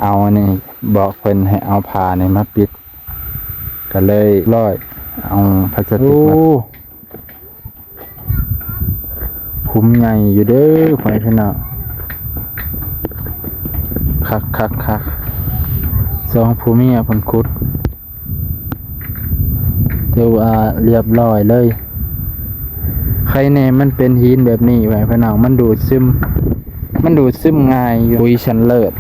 ເອົາອັນນີ້ ບອກເພິ່ນໃຫ້ເອົາຜ້ານີ້ມາປິດ ກໍເລີຍລອຍເອົາພາສະຕິກມາ. ໂອ້ ຂຸມໃຫຍ່ຢູ່ເດີ ພໍ່ແມ່ພີ່ນ້ອງ. ຄັກໆໆ ສອງຜົວເມຍເພິ່ນຂຸດ ຖືວ່າລຽບລ້ອຍເລີຍ. ໄຄແນ່ມັນເປັນຫີນແບບນີ້ ພໍ່ແມ່ພີ່ນ້ອງ ມັນດູດຊຶມ ມັນດູດຊຶມງ່າຍຢູ່. ປຸຍຊັ້ນເລີດ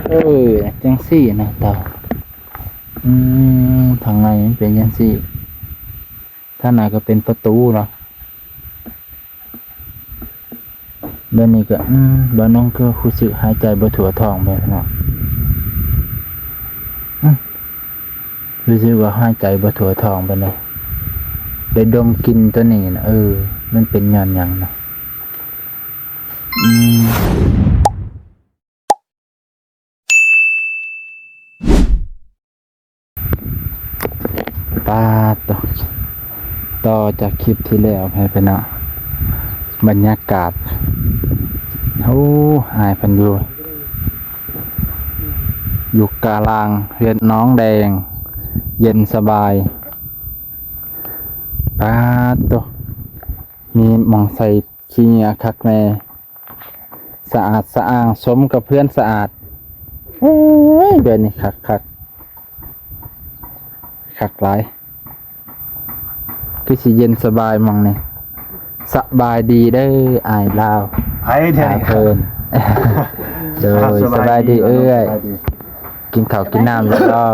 ເອີ ຈັ່ງຊີ້ນະເຕົາ. ອືມ ທາງໃນມັນເປັນຈັ່ງຊີ້. ທາງໜ້າກໍເປັນປະຕູເນາະ. ແບບນີ້ກໍ ອືມ ບ່າວນົງຄືຮູ້ສຶກຫາຍໃຈບໍ່ທົ່ວທ້ອງແບບນັ້ນເນາະ. ອືມ ຮູ້ສຶກວ່າຫາຍໃຈບໍ່ທົ່ວທ້ອງປານໃດ. ໄດ້ດົມກິ່ນຕົວນີ້ນະ ເອີ ມັນເປັນຍ້ອນຫຍັງນະ? ອືມ. ປາດໂຕ ຕໍ່ຈາກຄລິບທີ່ແລ້ວໃຫ້ໄປເນາະ ບັນຍາກາດ ໂອ້ ອ້າຍເພິ່ນຢູ່ ຢູ່ກາງເຂດໜອງແດງ ເຢັນສະບາຍ. ປາດໂຕ ມີໝ່ອງໃສ່ ຂີ້ເຫຍື້ອຄັກແນ່ ສະອາດສະອ້າງ ສົມກັບເຮືອນສະອາດ. ໂອ້ຍ ແບບນີ້ຄັກໆ ຄັກຫຼາຍ ຄືຊິເຢັນສະບາຍໝ່ອງນີ້. ສະບາຍດີເດີອ້າຍລາວ ໃຜແທ້ ອ້າຍເພິ່ນ ໂດຍ ສະບາຍດີເອື້ອຍ ສະບາຍດີ ກິນເຂົ້າກິນນ້ຳແລ້ວບໍ່?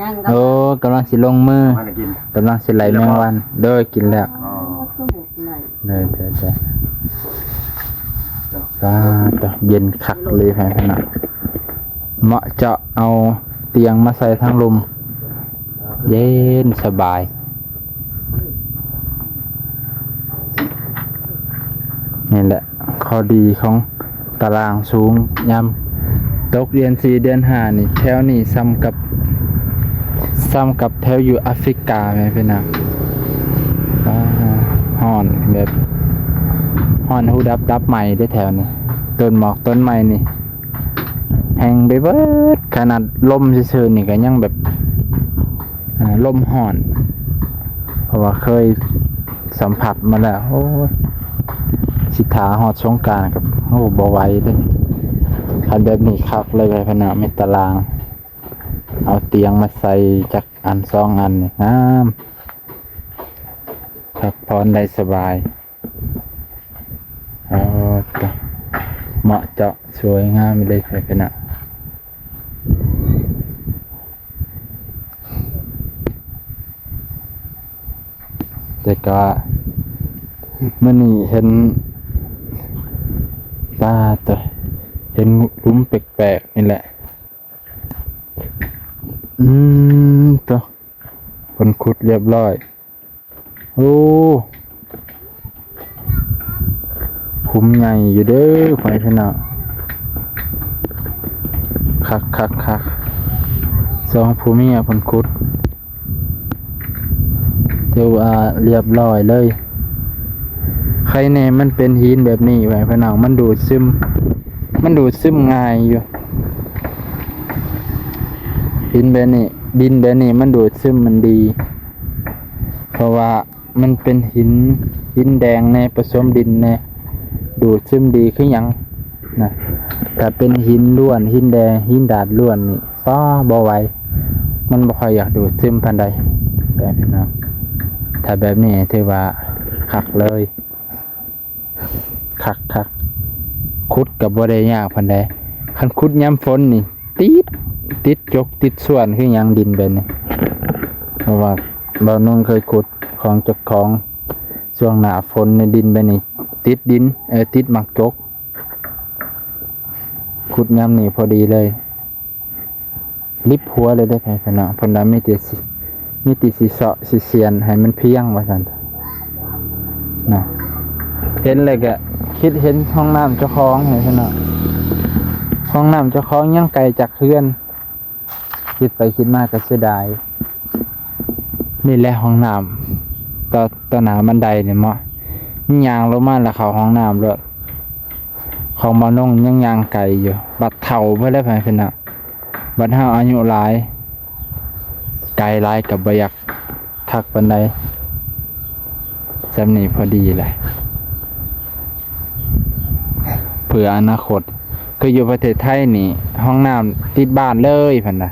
ຍັງ ໂອ້ ກຳລັງຊິລົງມື ມາແລ້ວກິນ ກຳລັງຊິໄລ່ແມງວັນ ກິນແລ້ວບໍ່? ໂດຍ ກິນແລ້ວ ອໍ ໂດຍ ໂດຍ ໂດຍ ປາດໂຕ ເຢັນຄັກເລີຍ ພີ່ນ້ອງ ເໝາະເຈາະ ເອົາຕຽງມາໃສ່ທາງລຸ່ມ ເຢັນສະບາຍ. ນີ້ແຫຼະ ຂໍ້ດີຂອງຕາລ່າງສູງ ຍາມຕົກເດືອນສີ່ເດືອນຫ້ານີ້ ແຖວນີ້ສ່ຳກັບ ສ່ຳກັບແຖວຢູ່ອາຟຣິກາແມ່ນພີ່ນ້ອງ. ປາດ ຮ້ອນແບບ ຮ້ອນຫູດັບຕັບໄໝເດ້ແຖວນີ້. ຕົ້ນໝອກຕົ້ນໄມ້ນີ້ແຫ້ງໄປເບີດ ຂະໜາດລົມຊື່ໆນີ້ກໍຍັງແບບ ອ່າ ລົມຮ້ອນ ເພາະວ່າເຄີຍສຳຜັດມາແລ້ວ. ໂອ້ຍ ຊິຖ້າຮອດສົງການກໍ ໂອ້ ບໍ່ໄຫວເດ້. ຄັນແບບນີ້ຄັກເລີຍ ໄປພະນະ ມີຕາລ່າງ ເອົາຕຽງມາໃສ່ຈັກອັນສອງອັນນີ້ ງາມ ພັກຜ່ອນໄດ້ສະບາຍ. ເອົາ ເໝາະເຈາະ ສວຍງາມເລີຍ ໄປເນາະ. ແຕ່ກະມື້ນີ້ເຫັນ ປາດໂຕ ເຫັນຫຼຸມແປກໆນີ້ແຫຼະ. ອືມ ໂຕ ເພິ່ນຂຸດລຽບລ້ອຍ. ໂອ້ ຂຸມໃຫຍ່ຢູ່ເດີ ພໍ່ແມ່ພີ່ນ້ອງ. ຄັກໆໆ ສອງຜົວເມຍເພິ່ນຂຸດ ຖືວ່າລຽບລ້ອຍເລີຍ. ໄຄແນ່ມັນເປັນຫີນແບບນີ້ ພໍ່ແມ່ພີ່ນ້ອງ ມັນດູດຊຶມ ມັນດູດຊຶມງ່າຍຢູ່. ຫີນແບບນີ້ ດິນແບບນີ້ມັນດູດຊຶມມັນດີ ເພາະວ່າ ມັນເປັນຫີນ ຫີນແດງແດ່ ປະສົມດິນແດ່ ດູດຊຶມດີຄືຫຍັງນະ. ຖ້າເປັນຫີນລ້ວນ ຫີນແດງ ຫີນດາດລ້ວນນີ້ ປ້າ ບໍ່ໄຫວ ມັນບໍ່ຄ່ອຍຢາກດູດຊຶມປານໃດ ແບບນີ້ເນາະ. ຖ້າແບບນີ້ຖືວ່າຄັກເລີຍ. ຄັກໆ ຂຸດກໍບໍ່ໄດ້ຍາກປານໃດ. ຄັນຂຸດຍາມຝົນນີ້ ຕິດ ຕິດຈົກຕິດສ່ວນຄືຫຍັງດິນແບບນີ້ ເພາະວ່າບ່າວນົງເຄີຍຂຸດຂອງເຈົ້າຂອງ ຊ່ວງໜ້າຝົນໃນດິນແບບນີ້ ຕິດດິນ ເອີ ຕິດໝາກຈົກ. ຂຸດຍາມນີ້ພໍດີເລີຍ. ລິບຫົວເລີຍເດ້ ພໍ່ແມ່ພີ່ນ້ອງ. ເພິ່ນວ່າມີແຕ່ຊິ ມີແຕ່ຊິເຊາະຊິສຽນໃຫ້ມັນພຽງວ່າຊັ້ນນະ. ເຫັນແລ້ວກະຄິດເຫັນຫ້ອງນ້ຳເຈົ້າຂອງ ພໍ່ແມ່ພີ່ນ້ອງ. ຫ້ອງນ້ຳເຈົ້າຂອງຍັງໄກຈາກເຮືອນ. ຄິດໄປຄິດມາກໍເສຍດາຍ. ນີ້ແຫຼະຫ້ອງນ້ຳ ຕໍ່ ຕໍ່ໜ້າບັນໄດນີ້ເໝາະ. ຍ່າງລົງມາແລ້ວເຂົ້າຫ້ອງນ້ຳໂລດ. ເຂ ຂອງບ່າວນົງຍັງຍ່າງໄກຢູ່ ບັດເຖົ້າເບິດແລ້ວ ພໍ່ແມ່ພີ່ນ້ອງ. ບັດເຮົາອາຍຸຫຼາຍ ໄກຫຼາຍກໍບໍ່ຢາກຄັກປານໃດ. ສ່ຳນີ້ພໍດີແຫຼະ ເພື່ອອະນາຄົດ. ຄືຢູ່ປະເທດໄທນີ້ ຫ້ອງນ້ຳຕິດບ້ານເລີຍ ເພິ່ນວ່າ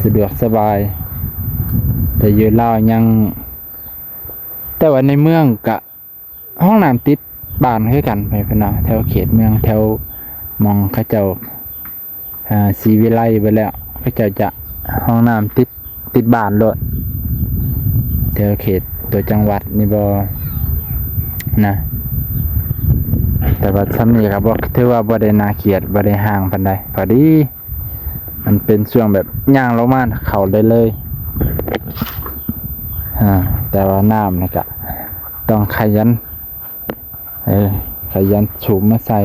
ສະດວກສະບາຍ. ແຕ່ຢູ່ລາວຍັງ ແຕ່ວ່າໃນເມືອງກະ ຫ້ອງນ້ຳຕິດບ້ານຄືກັນ ໄປເພິ່ນວ່າ ແຖວເຂດເມືອງ ແຖວໝ່ອງເຂົາເຈົ້າ ອ່າ ສີວິໄລເບິດແລ້ວ ເຂົາເຈົ້າຈະຫ້ອງນ້ຳຕິດ ຕິດບ້ານໂລດ ແຖວເຂດຕົວຈັງຫວັດນີ້ບໍ່ນະ. ແຕ່ວ່າຊ່ຳນີ້ກໍບໍ່ ຖືວ່າບໍ່ໄດ້ໜ້າກຽດ ບໍ່ໄດ້ຮ້າງປານໃດ ພໍດີ. ມັນເປັນຊ່ວງແບບຍ່າງລົງມາເຂົ້າໄດ້ເລີຍ ອາ ແຕ່ວ່ານ້ຳນີ້ກະຕ້ອງຂະຫຍັນ ເອີ ຂະຫຍັນສູບມາໃສ່.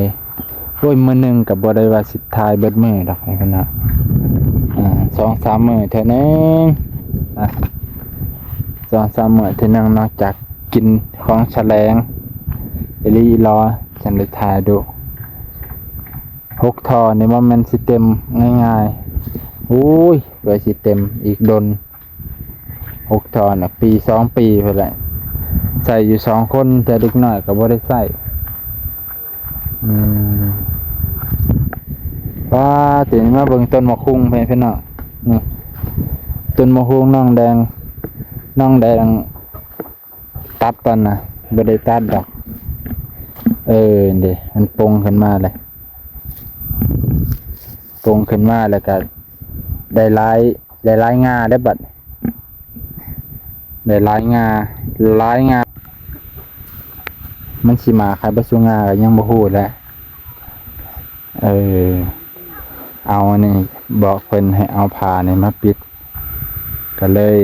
ໂອ້ຍ ມື້ໜຶ່ງກະບໍ່ໄດ້ວ່າຊິຖ່າຍເບິດມື້ດອກ ໃຫ້ເພິ່ນເນາະ ອາ ສອງສາມມື້ເທື່ອໜຶ່ງ ອາ ສອງສາມມື້ເທື່ອໜຶ່ງ ນອກຈາກກິນຂອງສະແຫຼງອີ່ຫຼີອີ່ຫຼໍ ຈັ່ງໄດ້ຖ່າຍດຸ. ຫົກທໍ່ນີ້ບໍ່ແມ່ນຊິເຕັມງ່າຍໆ ໂອ້ຍ ກວ່າຊິເຕັມອີກດົນ. ຫົກທໍ່ນະ ປີສອງປີພຸ້ນແຫຼະ ໃຊ້ຢູ່ສອງຄົນ ແຕ່ເດັກນ້ອຍກໍບໍ່ໄດ້ໃຊ້. ອືມ ປ້າ ທີນີ້ມາເບິ່ງຕົ້ນໝາກຫຸ່ງ ເພື່ອນເນາະ ນີ້ ຕົ້ນໝາກຫຸ່ງນ້ອງແດງ ນ້ອງແດງ ຕັດຕອນນະ ບໍ່ໄດ້ຕັດດອກ. ເອີ ເດ້ ມັນປົ່ງຂຶ້ນມາເລີຍ ປົ່ງຂຶ້ນມາແລ້ວກະໄດ້ຫຼາຍ ໄດ້ຫຼາຍງ່າເດ້ບັດ ໄດ້ຫຼາຍງ່າ ຫຼາຍງ່າ. ມັນຊິມາຂາຍບໍ່ສູ່ງ່າກໍຍັງບໍ່ຮູ້ແຫຼະ. ເອີ ເອົາອັນນີ້ ບອກເພິ່ນໃຫ້ເອົາຜ້ານີ້ມາປິດ ກໍເລີຍ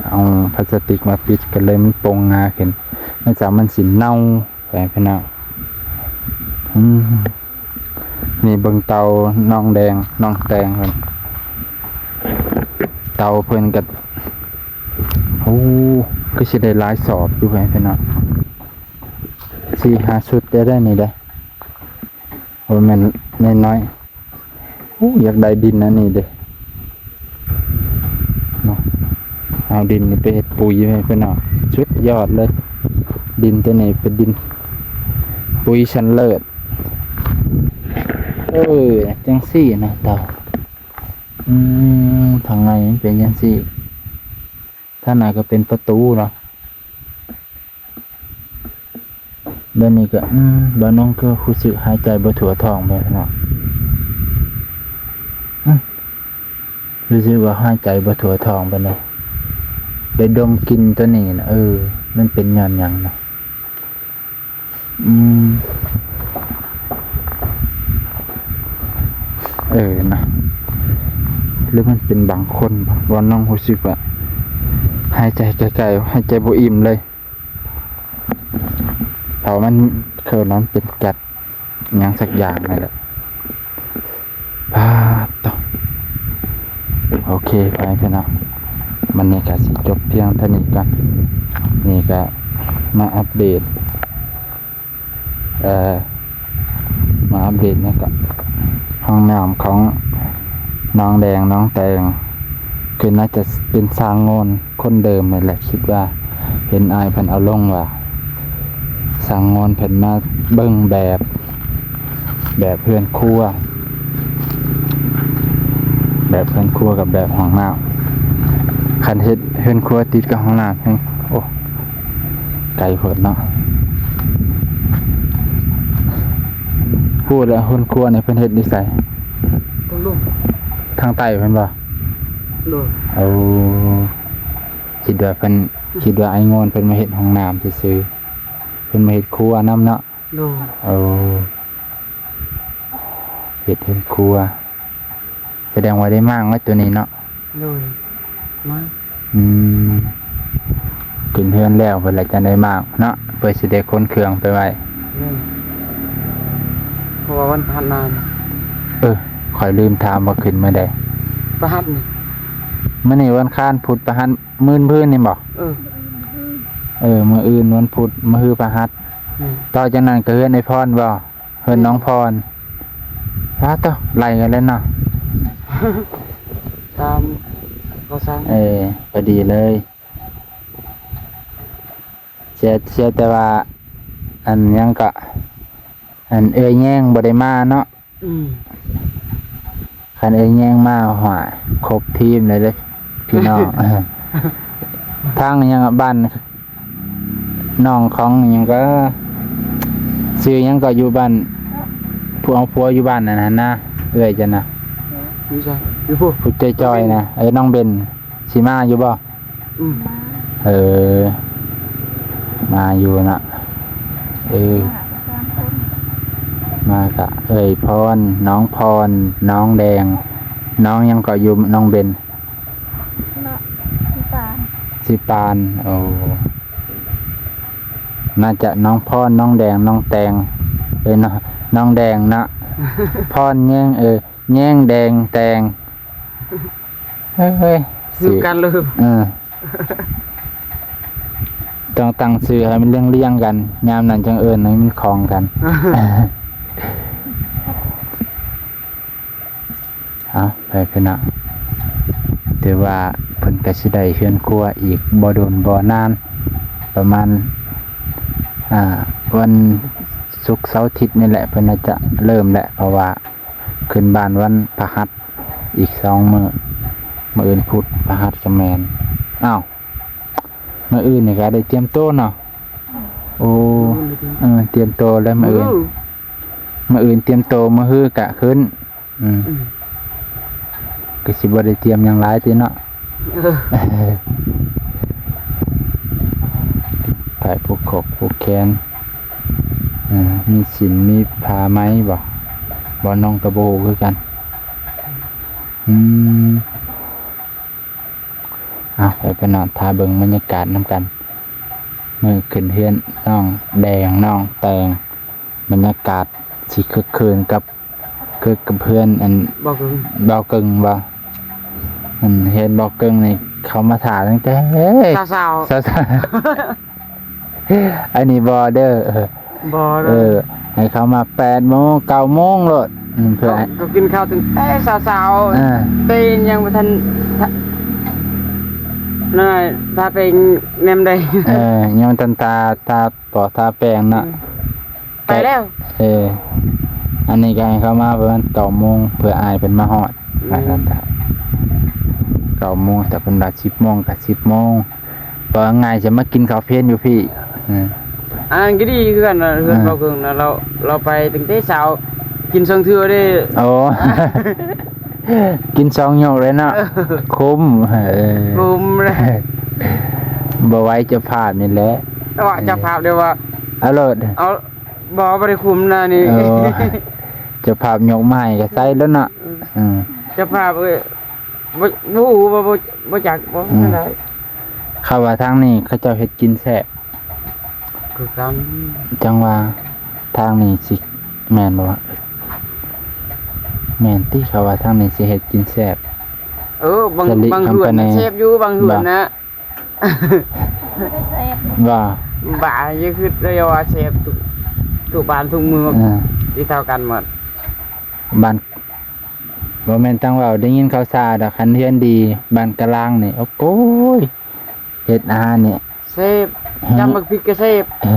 ເອົາພລາສຕິກມາປິດ ກໍເລີຍມັນປົ່ງງ່າຂຶ້ນ ນອກຈາກມັນຊິເນົ່າ ໄປພີ່ນ້ອງ. ອືມ ນີ້ເບິ່ງເຕົ່ານ້ອງແດງ ນ້ອງແຕງເພິ່ນ ເຕົ່າເພິ່ນກໍ ໂອ້ ຄືຊິໄດ້ຫຼາຍສອບຢູ່ ໄປພີ່ນ້ອງ. ສີ່ຫ້າຊຸດໄດ້ ໄດ້ນີ້ເດ້ ບໍ່ແມ່ນນ້ອຍໆ. ໂອ້ ຢາກໄດ້ດິນອັນນີ້ເດ້ເນາະ ເອົາດິນນີ້ໄປເຮັດປຸຍໃຫ້ເພິ່ນເນາະ ສຸດຍອດເລີຍ. ດິນຕົວນີ້ເປັນດິນປຸຍຊັ້ນເລີດ. ເອີ ຈັ່ງຊີ້ນະເຕົ່າ ອືມ ທາງໃນມັນເປັນຈັ່ງຊີ້ ທາງໃນກໍເປັນປະຕູເນາະ. ແບບນີ້ກໍ ອືມ ບ່າວນ້ອງກໍຮູ້ສຶກຫາຍໃຈບໍ່ທົ່ວທ້ອງແບບນັ້ນເນາະ ອືມ ຮູ້ສຶກວ່າຫາຍໃຈບໍ່ທົ່ວທ້ອງປານໃດ ໄດ້ດົມກິ່ນຕົວນີ້ນະ. ເອີ ມັນເປັນຍ້ອນຫຍັງນະ? ອືມ ເອີ ນະ ຫຼືມັນເປັນບາງຄົນ ບ່າວນ້ອງຮູ້ສຶກວ່າຫາຍໃຈໄກໆ ຫາຍໃຈບໍ່ອີ່ມເລີຍ. ເຂົາມັນ ເຂົານັ້ນເປັນກັດຫຍັງສັກຢ່າງນັ້ນແຫຼະ. ປາດໂທ້ ໂອເຄ ໄປພີ່ນ້ອງ ມື້ນີ້ກໍຊິຈົບພຽງເທົ່ານີ້ກ່ອນ. ນີ້ກໍມາອັບເດດ ເອີ ມາອັບເດດນີ້ກໍ ຫ້ອງນ້ຳຂອງນ້ອງແດງ ນ້ອງແຕງ ຄືໜ້າຈະເປັນຊ່າງໂງນຄົນເດີມນີ້ແຫຼະ ຄິດວ່າ ເຫັນອ້າຍເພິ່ນເອົາລົງວ່າ ຊ່າງໂງນເພິ່ນມາເບິ່ງແບບ ແບບເຮືອນຄົວ ແບບເຮືອນຄົວກັບແບບຫ້ອງນ້ຳ. ຄັນເຮັດເຮືອນຄົວຕິດກັບຫ້ອງນ້ຳແຮງ ໂອ້ ໄກໂພດເນາະ. ຮູ້ແລ້ວເຮືອນຄົວນີ້ເພິ່ນເຮັດຢູ່ໃສ? ທາງລຸ່ມ ທາງໃຕ້ເພິ່ນບໍ່? ໂດຍ. ໂອ້ ຄິດວ່າເພິ່ນ ຄິດວ່າອ້າຍໂງນເພິ່ນມາເຮັດຫ້ອງນ້ຳຊື່ໆ ເພິ່ນມາເຮັດຄົວນຳເນາະ. ໂດຍ. ໂອ້ ເຮັດເຮືອນຄົວ ສະແດງວ່າໄດ້ມ້າງໄວ້ຕົວນີ້ເນາະ. ໂດຍ ມ້າງ. ອືມ ຂຶ້ນເຮືອນແລ້ວເພິ່ນລະຈັ່ງໄດ້ມ້າງເນາະ ເພື່ອຊິໄດ້ຂົນເຄື່ອງໄປໄວ້. ໂດຍ ເພາະວ່າວັນພະຫັດນາ. ເອີ ຂ້ອຍລືມຖາມວ່າຂຶ້ນມື້ໃດ? ພະຫັດນີ້. ມື້ນີ້ວັນຄານ ພຸດ ພະຫັດ ມື້ອື່ນນີ້ບໍ? ເອີ ເອີ ມື້ອື່ນວັນພຸດ ມື້ຮືພະຫັດ. ແມ່ນ. ຕໍ່ຈາກນັ້ນກໍເຮືອນອ້າຍພອນບໍ? ເພິ່ນໜອງພອນ. ອ້າວ ໂທ້ ໄລ່ກັນແລ້ວເນາະ ຕາມເຂົາສັ່ງ. ເອີ ພໍດີເລີຍ. ເສຍ ເສຍແຕ່ວ່າ ອັນຫຍັງເກາະ ອັນເອື້ອຍແຍງບໍ່ໄດ້ມາເນາະ. ອືມ ຄັນເອື້ອຍແຍງມາ ຫ້ວຍ ຄົບທີມເລີຍເດ້ພີ່ນ້ອງ. ທາງຫຍັງ ບ້ານ ນ້ອງຂອງຫຍັງເກາະ ຊື່ຫຍັງເກາະ ຢູ່ບ້ານ ຜູ້ເອົາຜົວຢູ່ບ້ານນັ້ນນະ ເອື້ອຍເຈົ້ານະ. ຢູ່ໃສ? ຢູ່ພຸ້ນ ຜູ້ຈ່ອຍໆນະ. ເອີ ນ້ອງເບັນ ຊິມາຢູ່ບໍ່? ອືມ ເອີ ມາຢູ່ເນາະ. ເອີ ມາກະເອື້ອຍພອນ ນ້ອງພອນ ນ້ອງແດງ ນ້ອງຫຍັງເກາະ ຢູ່ ນ້ອງເບັນ? ເນາະ ຊິປານ ຊິປານ. ໂອ້ ໜ້າຈະນ້ອງພອນ ນ້ອງແດງ ນ້ອງແຕງ ເອີ ນ້ອງ ນ້ອງແດງເນາະ ພອນແຍງ ເອີ ແຍງ ແດງ ແຕງ. ເອີຍ ຄືກັນເລີຍ. ເອີ ຕ້ອງຕັ້ງຊື່ໃຫ້ມັນລຽງໆກັນ ຍາມນັ້ນຈັ່ງເອີ້ນໃຫ້ມັນຄ່ອງກັນ. ເອົາ ໄປພີ່ນ້ອງ ຖືວ່າເພິ່ນກະຊິໄດ້ເຮືອນຄົວອີກບໍ່ດົນບໍ່ນານ ປະມານ ອ່າ ວັນສຸກເສົາອາທິດນີ້ແຫຼະ ເພິ່ນໜ້າຈະເລີ່ມແຫຼະ ເພາະວ່າ ຂຶ້ນບ້ານວັນພະຫັດອີກສອງມື້ ມື້ອື່ນພຸດ ພະຫັດກະແມ່ນ. ອ້າວ ມື້ອື່ນນີ້ກະໄດ້ຕຽມໂຕເນາະ. ໂອ້ ມື້ອື່ນໄດ້ຕຽມ ເອີ ຕຽມໂຕແລ້ວມື້ອື່ນ. ມື້ອື່ນຕຽມໂຕ ມື້ຮືກະຂຶ້ນ. ອືມ ອືມ ກະຊິບໍ່ໄດ້ຕຽມຫຍັງຫຼາຍຕິເນາະ. ເອີ ໃສ່ຜູກຂົບຜູກແຂນ ເອີ ມີສິ້ນມີຜ້າໄໝບໍ່? ບໍ່ ນ້ອງກະບໍ່ຮູ້ຄືກັນ. ອືມ ເອົາ ໄປ ໄປນອນຖ້າເບິ່ງບັນຍາກາດນຳກັນ ມື້ຂຶ້ນເຮືອນນ້ອງແດງ ນ້ອງແຕງ ບັນຍາກາດຊິຄຶກຄື້ນກັບ ຄືກັບເພື່ອນອັນ ເບົາເກີງ ເບົາເກີງບໍ່? ອັນເຮືອນເບົາເກີງນີ້ ເຂົາມາຖ້າຕັ້ງແຕ່ເຊົ້າໆ ເຊົ້າໆ. ອັນນີ້ບໍ່ເດີ ບໍ່ເດີ ເອີ ໃຫ້ເຂົາມາແປດໂມງ ເກົ້າໂມງໂລດ. ອືມ ເພື່ອ ເຂົາ ເຂົາກິນເຂົ້າຕັ້ງແຕ່ເຊົ້າໆ ເອີ ແຕ່ຍັງບໍ່ທັນ ນັ້ນ ທາແປງແນມໃດ ເອີ ຍັງບໍ່ທັນທາ ທາ ບໍ່ທາແປງເນາະ. ອືມ ໄປແລ້ວ ເອີ ອັນນີ້ກະໃຫ້ເຂົາມາປະມານເກົ້າໂມງ ເພື່ອອ້າຍເພິ່ນມາຮອດ. ອືມ ເກົ້າໂມງ ແຕ່ເພິ່ນວ່າສິບໂມງກະສິບໂມງ ເວົ້າງ່າຍ ຊິມາກິນເຂົ້າເພນຢູ່ພີ້. ເອີ ອັນນັ້ນກະດີຄືກັນນະ ເຮືອນ ເອີ ເບົາເກີງນະ ລາວ ລາວໄປຕັ້ງແຕ່ເຊົ້າ ກິນສອງເທື່ອເດ້. ໂອ້ ກິນສອງໂຍກເລີຍເນາະ. ເອີ ຄຸ້ມ ເອີ ຄຸ້ມເລີຍ ບໍ່ໄຫວເຈົ້າພາບນີ້ແຫຼະ. ເຈົ້າພາບເດ້ວ່າ ເອົາໂລດ ເອົາ ບໍ່ ບໍ່ໄດ້ຄຸ້ມນະນີ້. ໂອ້ ເຈົ້າພາບຍົກມາໃຫ້ກະໃສ່ໂລດເນາະ. ອືມ ເຈົ້າພາບເອີຍ ບໍ່ ບໍ່ຮູ້ ບໍ່ ບໍ່ ບໍ່ຈັກ ບໍ່ ອືມ ເທົ່າໃດ. ເຂົາວ່າທາງນີ້ເຂົາເຈົ້າເຮັດກິນແຊບ ຄືກັນ ຈັ່ງວ່າທາງນີ້ຊິ ແມ່ນບໍ່ວະ? ແມ່ນຕິ ເຂົາວ່າທາງນີ້ຊິເຮັດກິນແຊບ. ເອີ ບາງ ບາງເຮືອນແຊບຢູ່ ບາງເຮືອນນະ ບໍ່ ບໍ່ໄດ້ແຊບ ບໍ່ ບໍ່ ຢ່າຄິດເລີຍວ່າແຊບ ທຸກ ທຸກບ້ານທຸກເມືອງ ເອີ ຊິເທົ່າກັນໝົດ. ບ້ານ ບໍ່ແມ່ນຕັ້ງເວົ້າ ໄດ້ຍິນເຂົາຊ່າດອກ ຄັນເຮືອນດີ ບ້ານກະລາງນີ້ ໂອ້ໂກຍ ເຮັດອາຫານນີ້ແຊບ ຫື ຈຳໝາກພິກກະແຊບ. ເອີ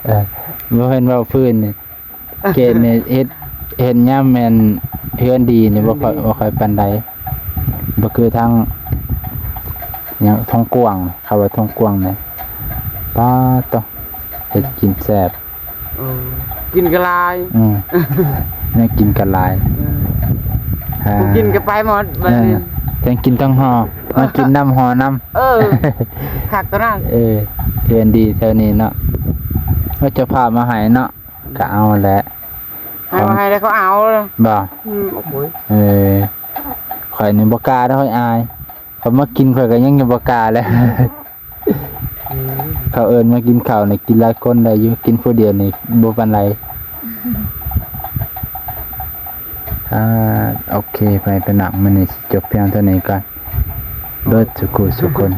ເອີ ບໍ່ແມ່ນເວົ້າພື້ນນີ້ ເຂດນີ້ເຮັດ ເຮັດຍາມແມ່ນເຮືອນດີນີ້ ບໍ່ຄ່ອຍ ເຮືອນດີ ບໍ່ຄ່ອຍປານໃດ ບໍ່ຄືທາງຫຍັງ ທອງກວາງ ເຂົາວ່າທອງກວາງນີ້ ປາດໂທ້ ເຮັດກິນແຊບ. ເອີ ກິນກະຫຼາຍ ອືມ ແນວກິນກະຫຼາຍ. ເອີ ອ່າ ຜູ້ກິນກະໄປໝົດບາດນີ້ ເອີ ທັງກິນທັງຫໍ່ ມາກິນນຳຫໍ່ນຳ. ເອີ ຄັກໂຕນັ້ນ. ເອີ ເຮືອນດີແຖວນີ້ເນາະ ເຈົ້າພາບມາໃຫ້ເນາະ ກະເອົາແຫຼະ ໃຫ້ ເອົາ ໃຫ້ແລ້ວເຂົາເອົາ. ບໍ່ ອືມ ໂອ້ຍ ເອີ ຂ້ອຍນີ້ບໍ່ກ້າເດີ ຂ້ອຍອາຍ ຂ້ອຍມາກິນ ຂ້ອຍກະຍັງບໍ່ກ້າເລີຍ. ອືມ ເຂົາເອີ້ນມາກິນເຂົ້ານີ້ ກິນຫຼາຍຄົນໄດ້ຢູ່ ກິນຜູ້ດຽວນີ້ບໍ່ປານໃດ. ອ່າ ໂອເຄ ໄປ ໄປນອນ ມື້ນີ້ຊິຈົບພຽງເທົ່ານີ້ກ່ອນ ເບິດສູ່ຄູ່ສູ່ຄົນ.